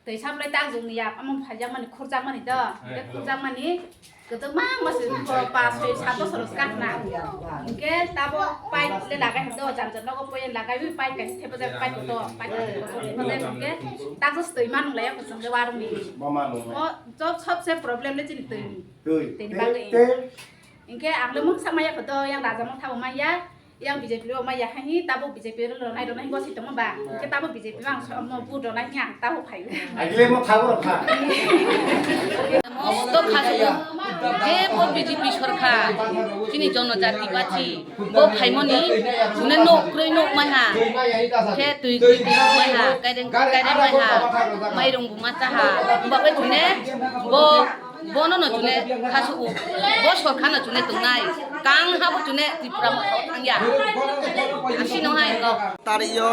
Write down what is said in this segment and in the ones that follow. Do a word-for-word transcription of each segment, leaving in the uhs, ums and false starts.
Twi saplai ta ang jongni yak, omo phaijakmani, khurjakmani do. Hwnkhe khurjakmani, kwtwma masa, pa soi sat bosor wngkha khna. Hwnkhe tabo pipe le lagai do, jang jang nogo poyen lagaiwi pipe kaisa thepajak, pipe kotor, pipe kotor thepajak hwnkhe, taksa twi manlaiya, chwng le warwkni. O job sobse problem le chini twi. Twi. Tini bagwi. Hwnkhe ang le mungsa maya kotor, yang raja mung thabo maya. Yang B J P rok ma ya hai ni, tabuk B J P rok ronai ronai bo si tongma ba. Hwnkhe tabuk B J P ma ang so-, mo vote ronai ni ang tabuk phai. Agile mo thago rok kha. Mosto kha sugo. Je bo B J P sorkar. Chini jonojati bachi. Bo phaimoni. June nok kroi nok mai ha. Khe twi kroi twi nok mai ha. Kaireng kaireng mai ha. Mairung bu ma cha ha. Bo khe june bo Bono no chune khasu u. Bo sorkar no chune tongnai. Kang ha bo chune Tripura mo thangya. Asi no hai ko. Tari yo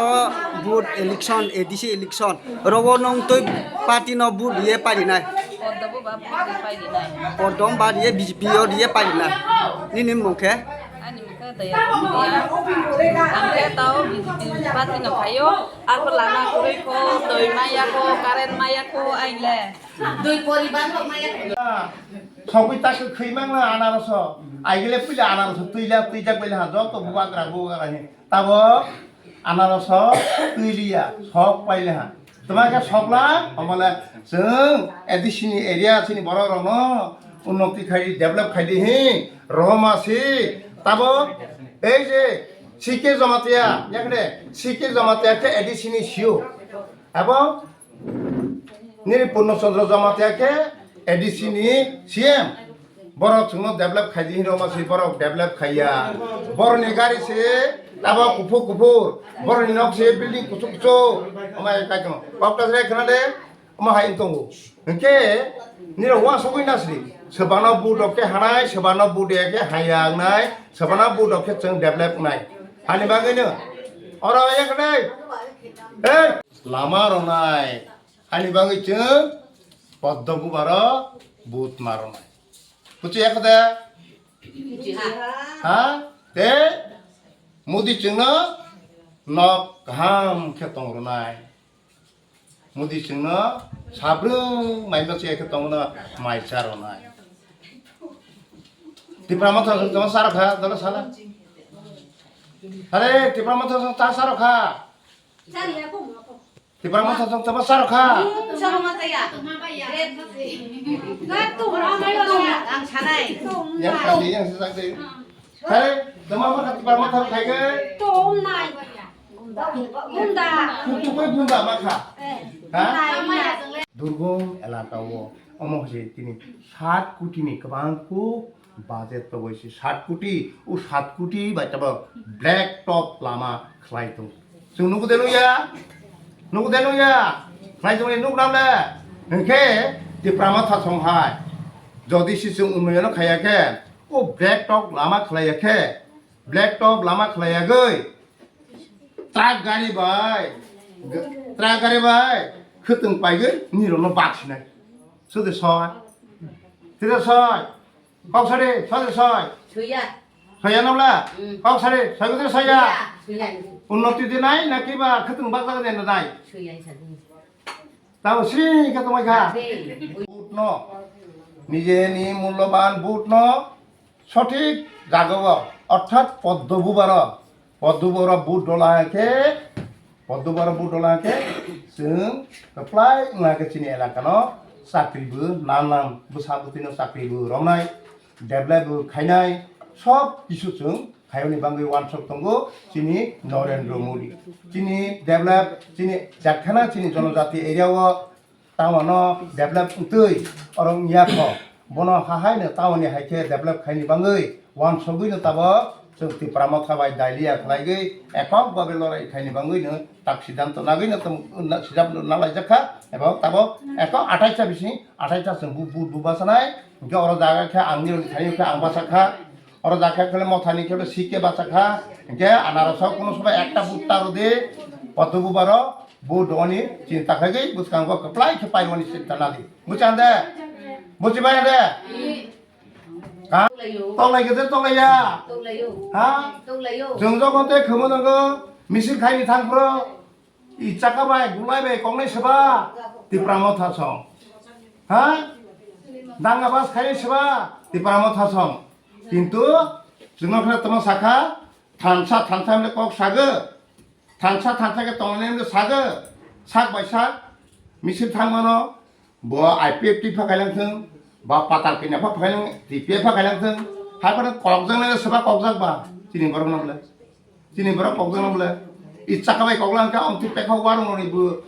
vote election, A D C election. Rogo nong toi party no vote ye pari nai. Poddo bo ba vote ye pari nai. Poddo ba ye B J P yo ye pari nai. Nini mung khe? Ani mung khe daya ya. Ang khe tao B J P party no phaio. Arbo lama kurui ko, toi maya ko, current maya ko, ai le. Dui poribar rok maya. Sogwi ta kwkhwi mangla anaroso. Aigile puila anaroso twila twijak baila ha, joto bubagra bubagra hi. Tabo anaroso twiliya, sok paila ha. Tuma khe sokla, omole chwng A D C ni area chini borok rokno unnoti khai, develop khai di hi, rohoma si. Tabo ei je C K Jamatia, yakne C K Jamatia khe A D C ni C E O. Abo Nini Purno Chandra Jamatia khe A D C ni C M. Borok chwngno develop khai di hinwi ma si borok develop khaiya. Borokni gari se abo kuphur kuphur. Borokni nok se building kuchuk kuchuk. Amai kaitor. Kok ta se khna de. Omo hai wng tongo. Hwnkhe nini uansugwi nasri. Swbano budok khe hanai, swbano budok khe hayang nai, swbano budok khe chwng develop nai. Hani bagwino. Oro yakne. Hey! Lama rwnai. Ani bagwi chwng poddo bubaro but ma rwnai. Buchi ekho de? Ha? Te? Modi chwngno nok kaham khe tong rwnai. Modi chwngno sabrwng mai masa khe tong rwna mai cha rwnai. Tipra Motha chwng tongma cha rwkha, dolo sala. Are, Tipra Motha chwng ta cha rwkha. Tipra Motha chwng tongma cha rwkha. Ang sanai. Yang kali yang sesak deh. Are, tongma ma Tipra Motha khai ke. Bunda. Bunda. Kuku koi bunda ma kha. Ha? Durgom elaka o. Omo se tini sat koti ni kwbang kuk budget to boisi sat koti, o sat koti bai tabok black top lama khlai tongo. Chwng nugo de nukya? Nugo de nukya? Khlai tongni nuk nam le? Hwnkhe Tipra Motha song hai. Jodi se chwng unnoyono khaiya khe, o black top lama khlaiya khe, black top lama khlaiyagwi truck gari bai, truck gari bai khwtwng paigwi nirokno baksinai. Sode soi. Sode soi. Kok sari, sari soi. Suya. Soya nabla? Mm. Kok sari, soi kutu soya. Suya. Unnoti de nai, na kiba khatung bak bak de nai? Suya sadi. Tamo sri ka tumai kha. Sri. Vote no. Nije ni mulloban vote no. Sothik jagao. Orthat poddo bubaro. Poddo bubaro vote dola khe. Poddo bubaro vote dola khe. Chwng kwplai wngna khe chini elaka no. Chakri bo nam nam. Bwsa bwtwi no chakri bo romnai. Develop bo khainai, sob kisu chwng khaiyoni bagwi uansuk tongo chini Narendra Modi. Chini develop, chini jakkhana chini jonojati area o town no develop wngtwi oro wngya kho. Bono hahaino town ni hai khe develop khaini bagwi uansugwi no tabok chwng Tipra Motha bai dailiya khlaigwi ekok babe lorai khaini bagwi no tak siddhanto nagwi no tong, na, siddhanto nalaijak kha, ebo tabo eko athais ta bising athais ta chwng bu, bu, bu bachanai, hwnkhe oro jaga khe ang nirok ni thani khe ang bacha kha, oro jaga khe Motha ni khe C K bacha kha, hwnkhe anaroso kuno sobai ekta vote ta rw di, potu bubaro vote rwni chinta khaigwi bwskango kwplai khe paimani chinta nadi. Buchande? Buchibai de? Ha? Toklai khe de toklaiya? Ha? Chwng jokhon tei khwmwi nango, misil khaini thang phro, i chaka bai, gulai bai, koknai seba. Tipra Motha song. Ha? Danga bas khai seba Tipra Motha song. Kintu chwngno khna tamo sakha, thansa, thansa hwnwi kok sago. Thansa, thansa khe tongnai hwnwi sago. Sak bai sak misil thangmano, bo I P F T pha khailang thung, ba patal kanya pha khailang, T P F pha khailang thung. Hai phano kokjaknai seba kokjak ba, chini borok no bole. Chini borok kokjaknai bole. I chaka bai koklang khe omtwi pekhok warung roni bo,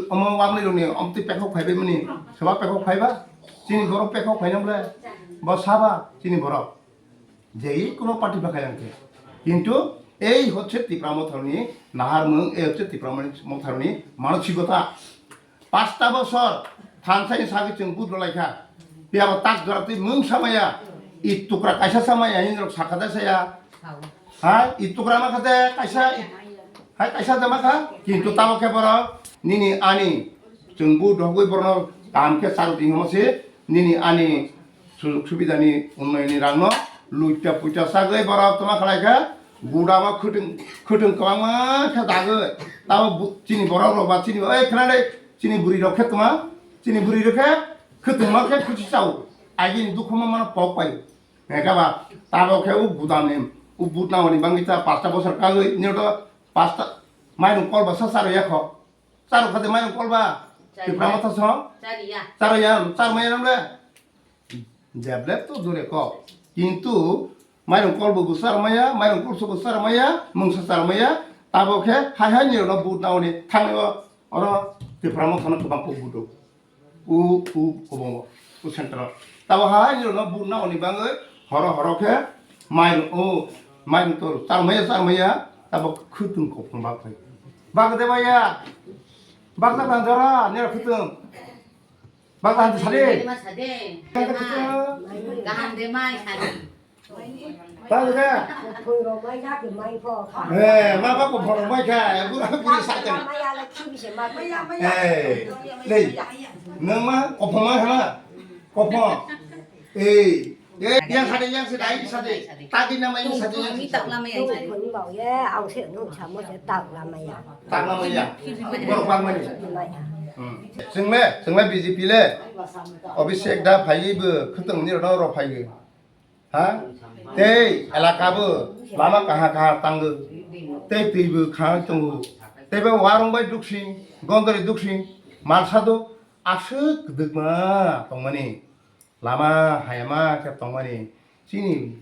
omo wamli roni omtwi pekhok phaibai mani, seba pekhok phaiba. Chini borok pekhok phainai bole. Bo saba, chini borok. Jei kuno party bakhai ang khe. Kintu ei hocche Tipra Motharni naharmung, ei hocche Tipra Motharni manosikota. Pasta bosor thansani sagwi chwng budro laikha. Piyaba tak jora twi mung samaya. I tukra kaisa samaya hinrok sakha de saya. Ha, i tukra ma khate kaisa, i, hai kaisa de ma kha. Kintu tamo khe borok nini ani chwng budro hogwi borno kam khe charu di hamo se. Nini ani sujug subidani unnayoni rangno luita puita sagwi borok toma khlai kha, gudama khwtwng, khwtwng kwbangma khe dagwi. Tamo bu-, chini borok rok ba chini, oi khna de, chini bwrwi rok khe toma, chini bwrwi rok khe khwtwngma khe khuchi chao, agini dukhu ma mano pok pai. Hekha ba tabo khe u gudam ni, u but nangmani bangwi ta pasta bosor kagwi nyoto pasta mairung kol basa charo yakho. Charo khade mairung kolba. Chari Tipra ya. Motha song. Chari ya. Charo ya, charo maya namle. Deblep to dure ko. Kintu mairung kolbo bo charo maya, mairung kolso bo charo maya, mungsa charo maya. Tabo khe hai hai ni no but naoni thangni o oro Tipra Motha no kwbang kok budo. U, u, kobongo. U center o. Tabo hai ni no but naoni bangwi horo horo khe mairung o, mairung to charo maya, charo maya. Tabo khwtwng kok bak khai. Bak de maya. Baksa tang jora, nera khwtwng. Baksa tang sadi. Kaham de mai sadi. Kaham de mai sadi. Tang de. Phung rok mai jak mai pho kha. Eh, ma ba ko phoro mai kha, bura buri sa tang. Mai ala khibi se ma. Eh, lei. Nang ma ko phoro mai kha na. Ko phoro. Eh, eh, yang sadi, yang sadi, yang sadi. Tadi nama yang sadi, yang sadi. Phung bao ye, ang se nung samo se tak lama ya. Tangna maya. Borok bangmani. Maya. Hmm. Chwngle, chwngle B J P le. Obisek da phaiwi bo khwtwng ni rok rok phaiwi. Ha? Tei elaka bo lama kaha kaha tango. Tei twi bo kha tongo. Tei bo warung bai duksing, gondori duksing, malsa do aswk kwdwkma tongmani. Lama hayama khe tongmani. Chini